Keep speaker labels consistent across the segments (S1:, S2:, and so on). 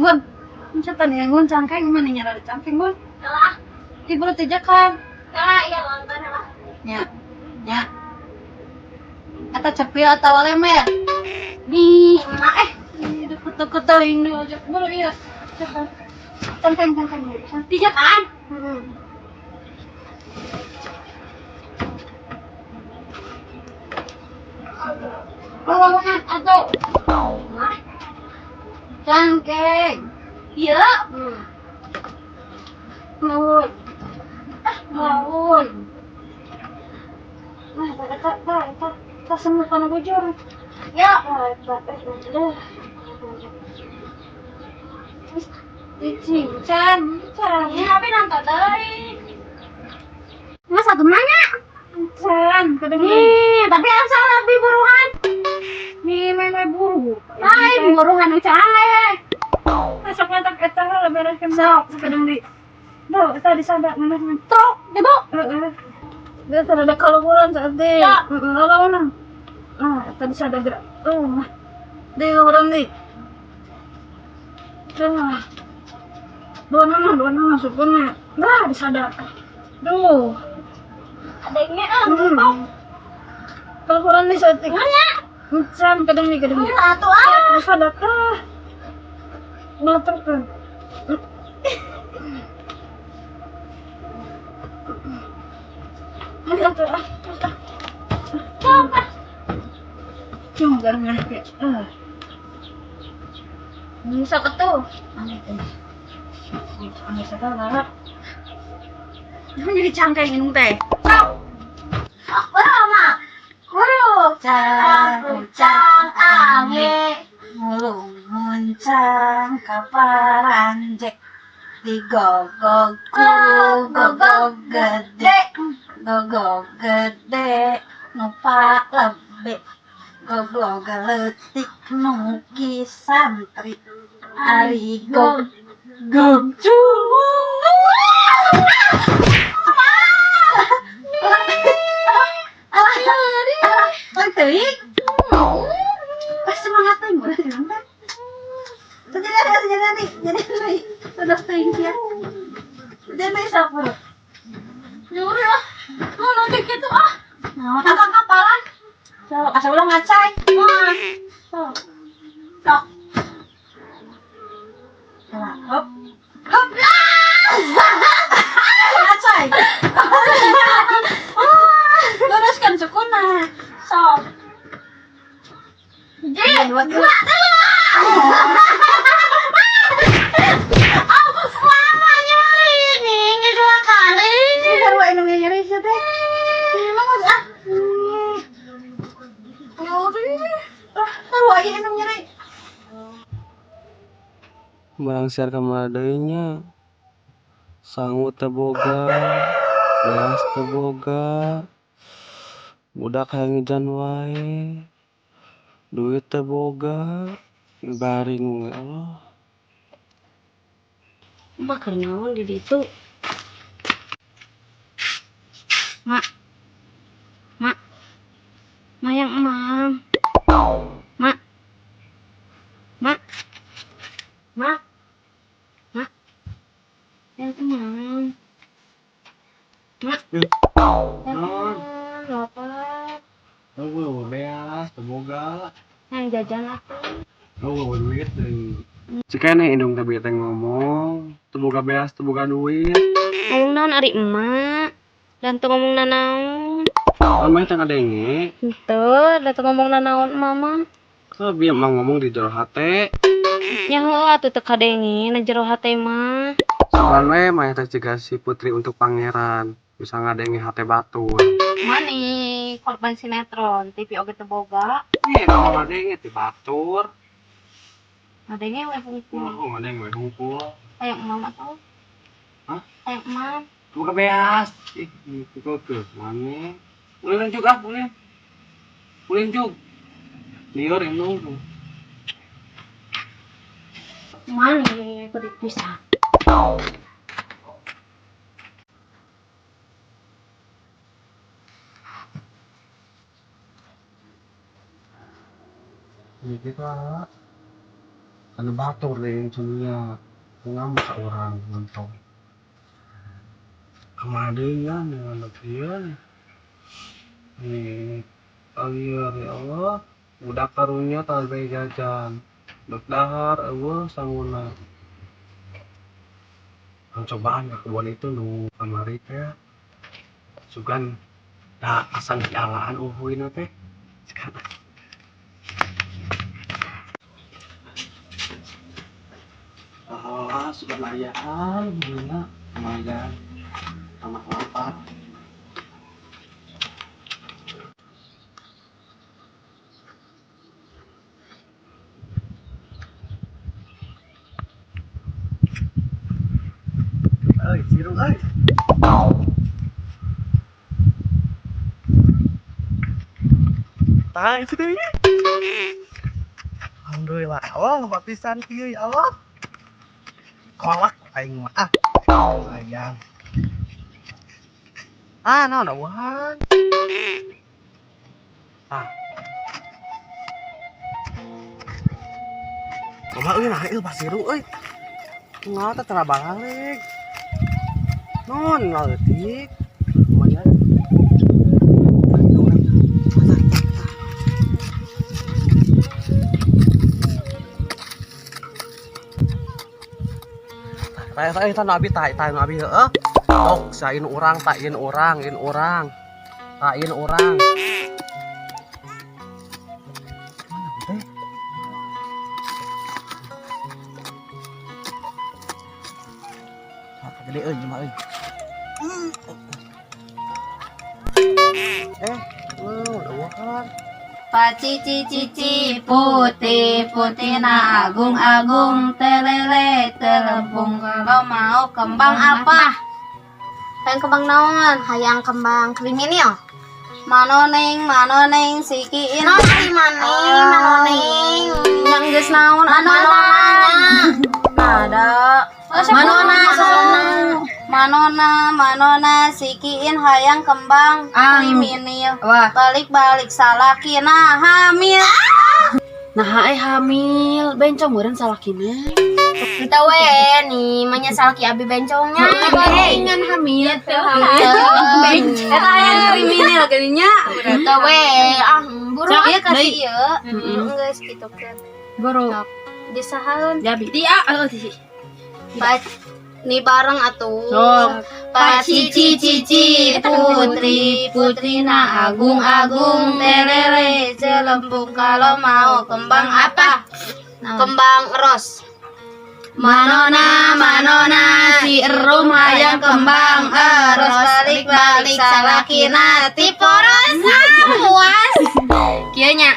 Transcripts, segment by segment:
S1: Gun, setan ya Gun, cangkeng mana nyara di cangkeng Gun?
S2: Lah,
S1: Ibu lu tijakan.
S2: lah iya nonton lah.
S1: Nya, nya. Eta cepil atau lemer?
S2: Di emak
S1: Ih, deket-deket ini aja. Bro, iya. Cepat. Cangkeng, cangkeng.
S2: Tijakan.
S1: Heeh. Bangun atau cangkeng.
S2: Iya.
S1: Ngawur. Ngawur. Nah, eta eta eta eta semua kana bujur.
S2: Ya.
S1: Ah, eta aduh. Dicincang, cincang.
S2: Ini tapi nonton deui. Mas satu nanya.
S1: Cincang, kadang
S2: Nih, tapi asa lebih buruan.
S1: nih main-main buru.
S2: Lain buruan ucai.
S1: Masuk mantap eta lah bereskeun sok kadang di. Duh, eta disada mana
S2: Truk, gitu.
S1: Heeh. Dia ada kaluhuran saat di.
S2: Ya.
S1: Heeh, lawan. Nah, eta disada gerak. Tuh. Di orang di. Tuh. Dua nama sukuna. Nah, disada. Duh.
S2: Adanya ah, truk.
S1: Kaluhuran di saat di.
S2: Nanya.
S1: Encan kadang di kadang di.
S2: Satu ah.
S1: Disada tah. Meletruk tuh. Tuh, ah. Terus ah.
S2: Coba.
S1: Cuma garang kayak ah.
S2: Bisa ketuh.
S1: Aneh segala. Jadi cangkeng minum teh.
S2: Sok. Buru, Mak. Buru.
S1: Cang,
S2: ange.
S1: Mulung muncang kaparanjek digogog ku gogog gede gogog gede nupa lebe gogog leutik nuki santri ari gog gog culung. Alah, teuing. Ah, semangat teh murah teh. Jadi ada jadi jadi sudah teuing sia. Jadi sapu.
S2: Nyuri ah. Mau nanti gitu ah.
S1: Nah,
S2: Kakak kapalan.
S1: so, asa ulah ngacai.
S2: Wah.
S1: So,
S2: Sok.
S1: salah. Hop. Hop. Ngacai. Luruskan sukuna.
S2: Sok. Ji.
S1: Dua, tiga.
S2: Mama nyeri ini dua kali.
S1: Sarua anu nyeri sia teh.
S2: Emang ah. Nyeri.
S1: Ah, sarua ieu anu nyeri.
S3: Barang siar ka mana deui nya. Sangu teu boga, beas teu boga, budak hayang ngijan wae, duit teu boga, baring we Allah.
S2: Mak keur naon di ditu? Mak. Mak. Mayang emang. Mak. Mak. Mak. Mak. Yang emang. Mak. Yang
S3: Naon?
S2: emang lapar.
S3: Eueuh beas teu boga.
S2: Yang jajan atuh.
S3: Eueuh duit deui. Cikene indung teh teh ngomong, teu boga beas teu boga duit.
S2: Ngomong naon ari emak? Dan teu ngomong nanaon.
S3: Mah teh ngadenge.
S2: Henteu, da teu ngomong nanaon emak mah.
S3: Teu bieu mah ngomong di jero hate.
S2: Nya heueuh atuh teu kadenge na jero hate mah.
S3: Saban we mah teh ciga si putri untuk pangeran, bisa ngadenge hate batur.
S2: Mani korban sinetron, TV oge teu boga.
S3: Ih, ngomong ngadenge ti batur.
S2: Ngadenge we hungkul.
S3: Oh, ngadenge we hungkul.
S2: Hayang emam atuh.
S3: Hah?
S2: Hayang emam.
S3: Teu boga beas. Ih, pikeun mane. Ulin jug ah, ulin. Ulin jug. Lieur indung.
S2: Mani kudu bisa.
S3: Gitu ah. Anu batur deh dunia ngambek ka urang nonton. Kumaha deui nya nu kieu nih. Ayo ya Allah, budak karunya tah bae jajan. Dek dahar euweuh sanguna. Cobaan ka kebon itu nu kamari teh. Sugan da asa dialaan uhuy teh. Sekarang. Ah, sudah layaan, gila, lumayan. Tamak lapat. Ơi, Cirung ơi.
S4: Tah itu teh. Alhamdulillah, Allah loba pisan kieu ya Allah. Kolak aing mah ah. Sayang. Ah, naon eueuhan. Ah. Mama euy nah ieu basiru euy. Kumaha teh tara balik. Non leutik. Lumayan. Tah tah eta nu abi tah tah nu abi heueuh. Sok sain urang tain urang in urang. Tain urang. Mana teh? Ah, gede euy mah euy. Eh, euweuh.
S1: Pacici cici putih putih na agung agung telele telembung kalau mau kembang apa?
S2: Hayang kembang naon? Hayang kembang kriminal.
S1: Manoneng manoneng sikiin.
S2: Naon ari maneng, manoneng.
S1: Yang geus naon
S2: Manonanya.
S1: Ada.
S2: Manona, manona.
S1: Manona manona sikiin hayang kembang kriminal. Balik-balik salakina hamil.
S5: Nah, hamil, bencong meureun salakina.
S2: Kita we nih, manya salaki abi bencongnya.
S5: Bandingan hamil.
S1: Eta hayang kriminal geuning nya.
S2: Kita we, ah buru
S1: Ieu kasih ieu. Geus kitu keun.
S5: Buru.
S2: Disahaeun.
S5: Jabi. Dia oh di.
S1: Ni bareng atuh.
S5: Sok.
S1: Pacici cici putri putri na agung agung telele celembung kalau mau kembang apa? Kembang ros. Manona manona si erum hayang kembang eros balik balik salakina ti poros.
S2: Ah, puas. Kieu nya.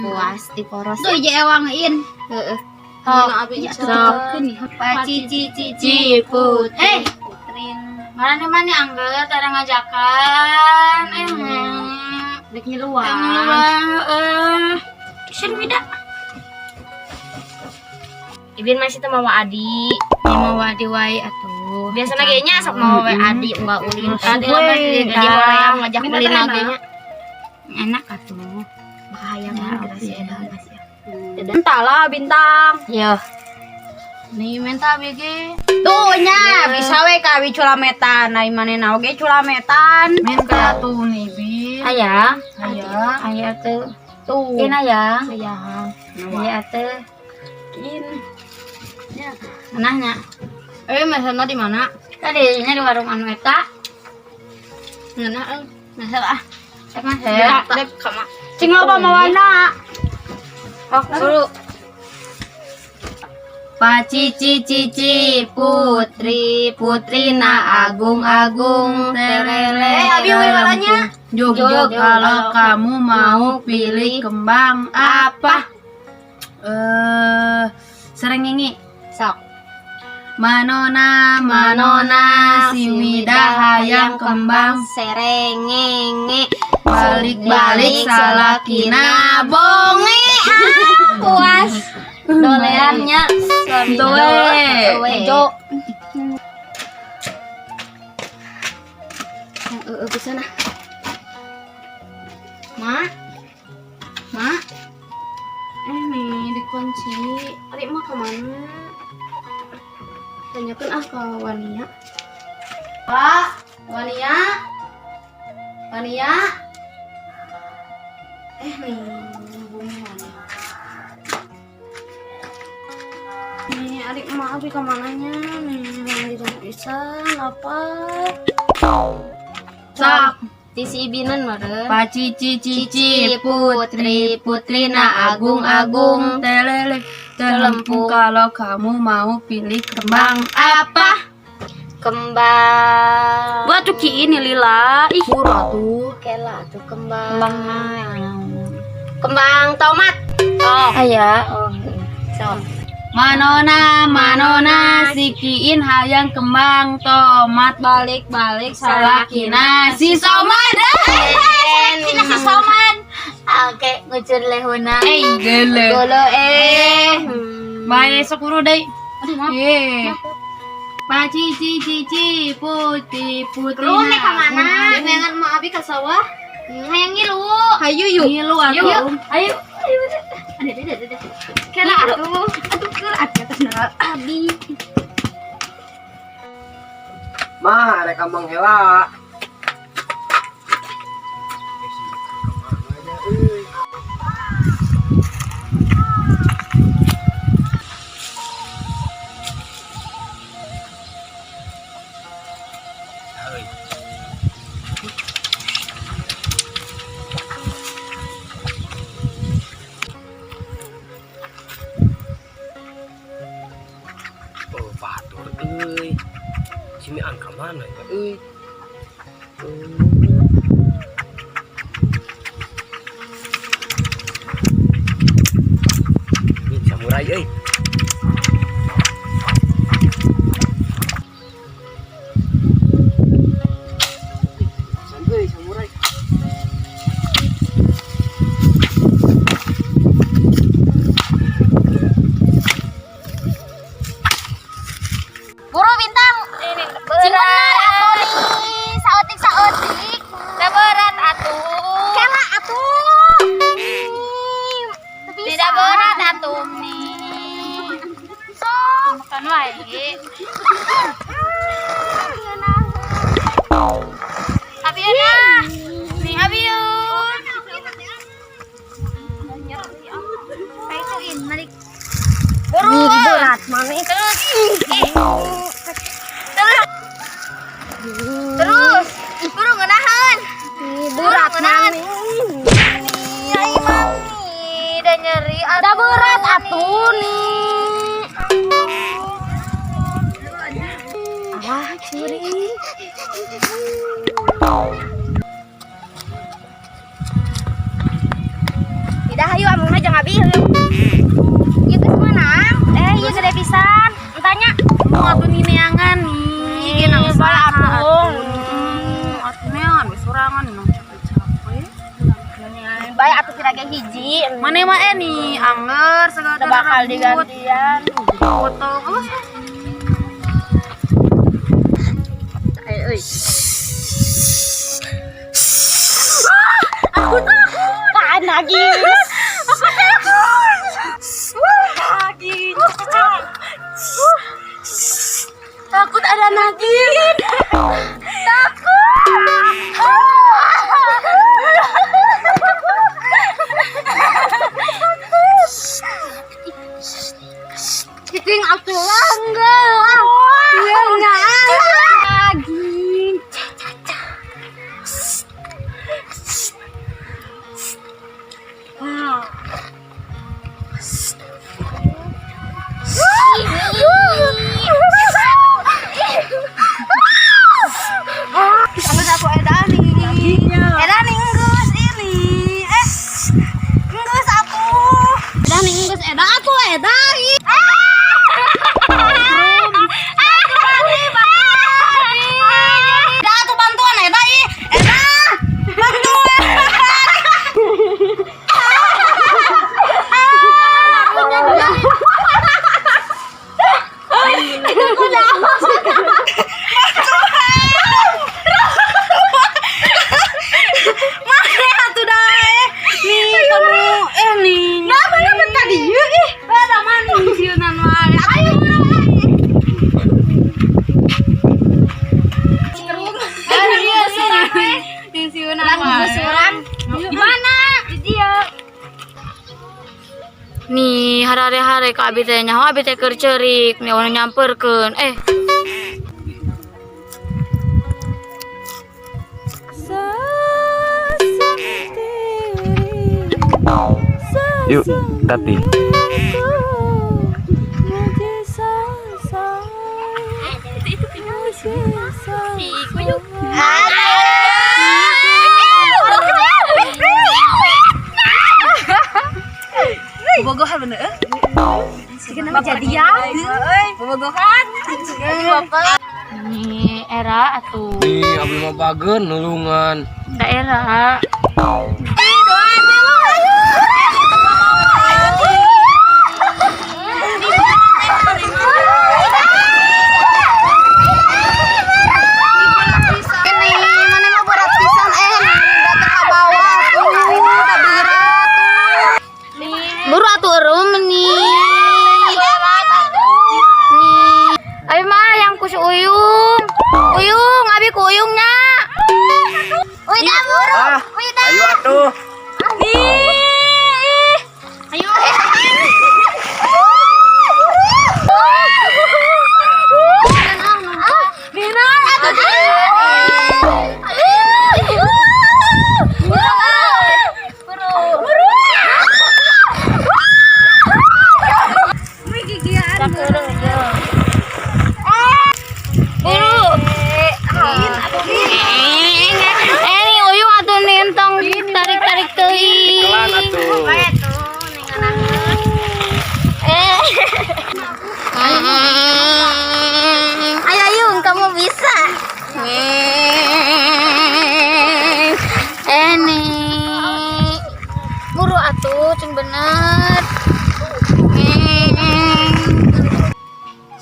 S2: Puas ti poros.
S1: Tuh je ewangin.
S2: Heeh.
S1: Sok. Pacici cici putri.
S2: Eh.
S1: Putri.
S2: Mana mana angger tara ngajakan. Eh.
S5: Dek ngiluan.
S2: Eh. Kisan beda. Ibin masih teu mawa adi.
S5: Mawa adi wae atuh.
S2: Biasana ge nya sok mawa we adi unggal ulin. Adi
S5: we,
S2: lah jadi
S5: tah.
S2: hoream ngajak
S5: Minta
S2: ulin
S5: teh
S2: oge nya.
S5: Enak atuh.
S2: Bahaya banget sih eta masih.
S1: Entahlah bintang.
S2: Yo.
S1: Nih minta BG. Tuh nya bisa we ka abi culametan. Ai manehna oge culametan.
S5: Minta tuh nih, Bi.
S2: Aya,
S5: Aya.
S2: aya tuh.
S1: Tuh.
S2: Ini aya.
S5: Aya.
S2: Aya tuh.
S1: In.
S2: Manahnya.
S1: Eh mesenna di mana?
S2: Tadi nya di warung anu eta.
S1: Ngeunah euy. Meser ah.
S2: Cek mah ya.
S1: Dek kama. Cing loba mawana.
S2: Oh, dulu.
S1: Pacici cici putri putri na agung agung telele.
S2: Eh, abi we balanya.
S5: Jog jog kalau kamu mau pilih kembang apa? Eh, serengingi.
S2: Sok.
S5: Manona, manona, si Wida hayang kembang
S2: serengenge.
S5: Balik-balik salakina bonge.
S2: Ah, puas. Doleannya suami.
S5: Doe.
S2: Doe. Heeh, pisan ah. Ma. Ma. Nih dikunci. Ari mah kemana? Tanyakan ah ke Wania. Pak, Wania. Wania. Nih, bumi Wania. Nih, ari emak abi kemananya nih, lagi pisan, lapar.
S5: Sok.
S2: Ti si ibinan meureun.
S5: Pacici cici putri putrina agung agung telele telempung, kalau kamu mau pilih kembang apa?
S2: Kembang.
S1: Gua tuh ki ini lila. Ih,
S5: Murah tuh.
S2: Kela tuh kembang.
S1: Kembang.
S2: Kembang tomat. Oh.
S1: Aya. Oh.
S2: Sok.
S5: Manona manona si Kiin hayang kembang tomat, balik balik salakina si Somad.
S2: Salakina si Somad. Oke, ngucur lehuna.
S5: Eh, gele.
S2: Golo eh.
S5: Bae sok buru deui. Eh. Pacici cici putih putih.
S2: Lu nih kemana? Neangan emak abi ka sawah. Hayang ngilu.
S5: Hayu yuk. Ngilu atuh.
S2: Ayo. Ayo. Ada ada ada. Kela atuh. Aduh, ke atas abi.
S3: Mah, rek kambang heula. Oh, batur euy. Sini angka mana ya euy? Oh. Ini samurai euy. Santai samurai.
S2: Buru bintang. Ini berat atuh nih. Saeutik saeutik. Da berat atuh. Kela atuh. Tidak berat atuh nih. Sok makan wae. Abi ya. Nih abi yun. Buru.
S1: Berat mana?
S2: Terus. Terus. Terus. Buru ngeunaheun.
S1: Berat
S2: ngeunaheun.
S1: mana?
S2: Ai mami, da nyeri atuh.
S1: Da berat atuh nih. Ah, curi.
S2: Tidak hayu amungna jeung abi hayu. Ieu geus meunang. Eh, ieu gede pisan. Entanya.
S5: Mau atuh nih neangan nih.
S2: Ih,
S5: Nang
S2: bala atuh.
S5: Atuh neangan we sorangan nang capek-capek.
S2: Bae atuh kira ge hiji.
S5: Mana mah nih anger segala
S2: Udah bakal digantian.
S5: Potong. Awas.
S2: Eh, euy. Aku takut. Tahan lagi. Aku takut. Lagi. Takut ada nagin. Takut. Cicing aku enggak. Iya enggak. Lagi.
S5: Nih harare-hare ka abi teh nyaho abi teh keur ceurik, nih anu nyamperkeun. Eh.
S3: Yuk, Tati.
S1: Bobogohan bener eh? Kenapa jadian? Bobogohan.
S5: Nih era atuh.
S3: Nih, abi mah bageun nulungan.
S5: Daerah.
S2: Ini mana mah berat pisan datang ka bawah tuh, tak berat tuh.
S5: Buru atuh eureum nih. Nih. Abi mah yang ku si Uyung. Uyung, abi ku Uyungnya.
S2: Wida buru, Wida.
S3: Ayo atuh.
S5: Ih. Ayo.
S2: Nina, atuh.
S5: Buru. Eh, nih Uyung atuh nih entong tarik-tarik teuing.
S3: Pelan atuh.
S5: Eh.
S2: Ayo Yung, kamu bisa.
S5: Eh nih. Buru atuh cing bener.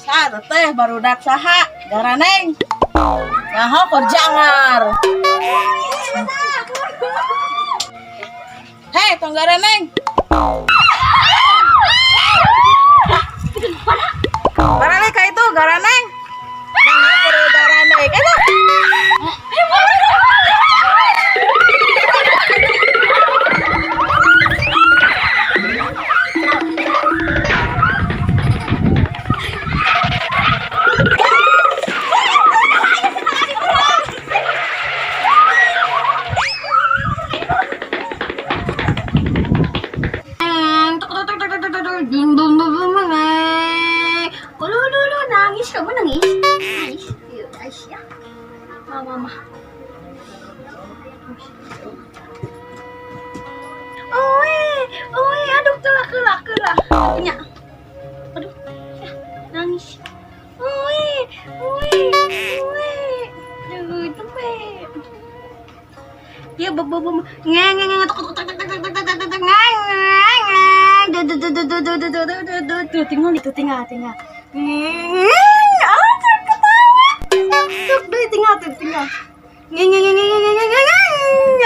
S1: Sa teh barudak saha garaneng. Nyaho keur jangar. Hei, tong garaneng. Barale ka itu garaneng. Nyaho keur garaneng. Eta.
S2: Ulu, ulu, ulu, nangis kamu nangis. Nangis. Yuk, Aisyah. Mama, mama. Oi, oi, aduh, kelak, kelak, kelak. Punya. Aduh, ya, nangis. Oi, oi, oi. Aduh, tempe.
S1: Ya, bo bo bo. Nge nge nge tok tok tok tok tok tok tok tok nge nge nge. Du du du du du du du du du du du tinggal itu tinggal tinggal. Ah, ketawa. Tuh, beli tinggal tuh tinggal. Nge nge nge nge nge nge nge nge.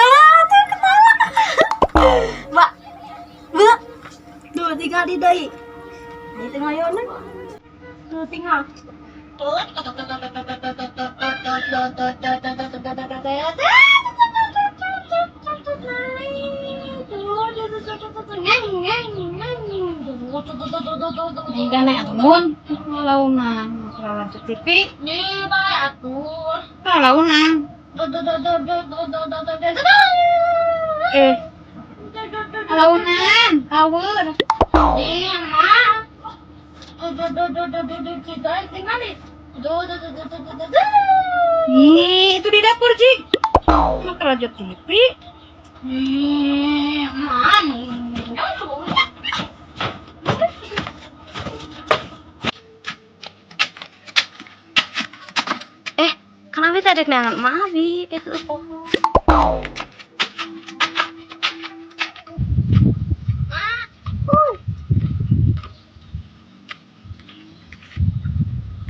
S1: Ah, tuh ketawa. Mbak. Bu. Duh, tinggal di dai. Di tengah yonan. Tuh tinggal.
S5: Tinggal naik atuh mun. Launan, lanjut TV.
S2: Nih, bae atuh.
S5: Launan. Eh. Launan, kawur. Ih, itu di dapur, Cik. Mau lanjut TV.
S2: Ih, mana?
S5: Eh, kenapa tadi kena maaf, itu.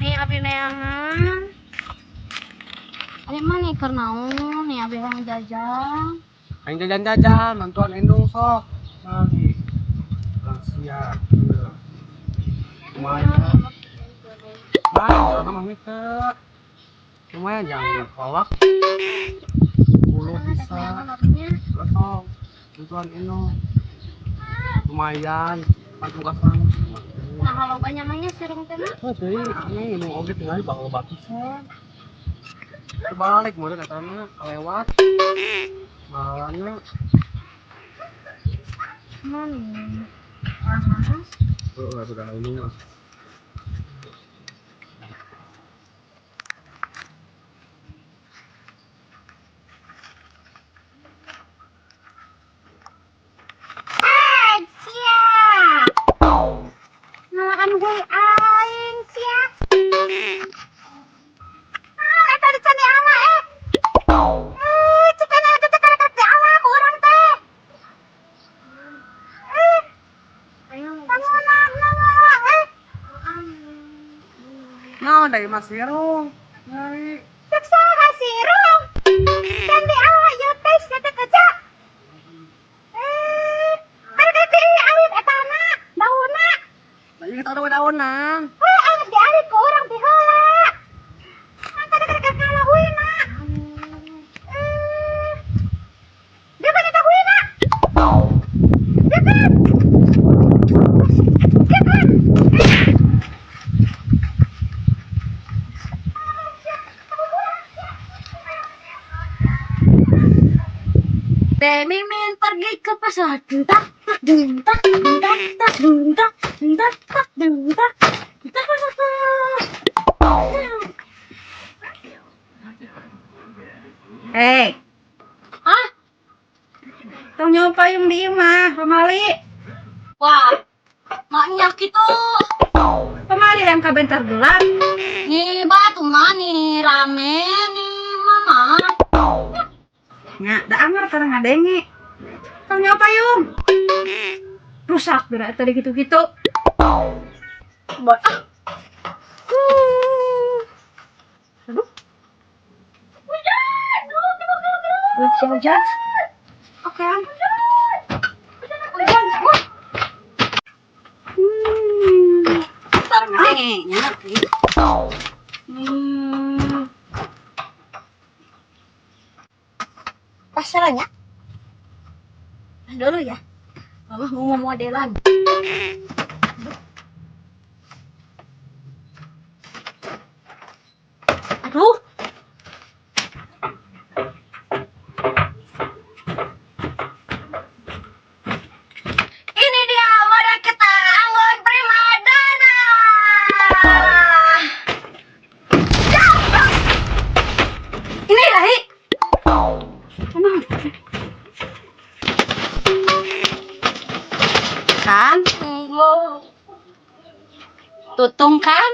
S5: Nih abi neangan. Ada mana keur naon nih abi orang jajan.
S4: Aing jajan-jajan, nonton endong sok. Lagi. Lansia. Lumayan. Baik, sama mite. Lumayan jangan kolak. 10 bisa. Gotong. Nonton endong. Lumayan.
S3: Patugas ang.
S2: Nah, kalau banyak mah sirung teh mah.
S3: Oh, teuing aneh nu oge tinggal bakal loba pisan. Terbalik meureun eta mah kalewat. Malana.
S2: Non.
S3: Heeh, sudah ini mah.
S2: Sia. Ngalakan gue aing sia. Ah, eta di candi ala eh. Eh, cekan eta teh karek di ala ku urang teh. Eh. Bangunan eh.
S4: Naon dari Mas Sirung? Nyari.
S2: Cek saha sirung. Candi ala ieu teh sia teh kerja. Eh, karek di alit etana, daunna.
S4: Nah, ieu kita ada daunan.
S2: Heuh, alit dialit ku urang ti heula. Mangka karek ngala huina. Eh. Dia kan eta huina. Dia kan. Dia kan.
S1: Teh Mimin pergi ke pasar. Dentak, tak, dentak, dentak, tak, dentak, dentak, tak, dentak, dentak, tak, tak.
S6: Hei,
S5: Hah?
S6: tong nyoba payung di imah, pamali.
S5: Wah, maknya gitu.
S6: Pamali yang kabentar gelap.
S5: Nih batu mah nih rame nih mama.
S6: Nya, da anger tara ngadenge. Tong nyoba payung. Rusak geura tadi gitu-gitu.
S5: Boy, ah.
S6: Aduh,
S2: Hujan.
S6: hujan. Hujan. Oke.
S2: Hujan. Wah.
S6: Tara ngadenge nya.
S1: Pasarannya? Dulu ya. Mama mau modelan. Aduh. Ini dia model kita, Anggun Prima Donna. Ini Rahi.
S6: Emang. Kan? Tutung kan?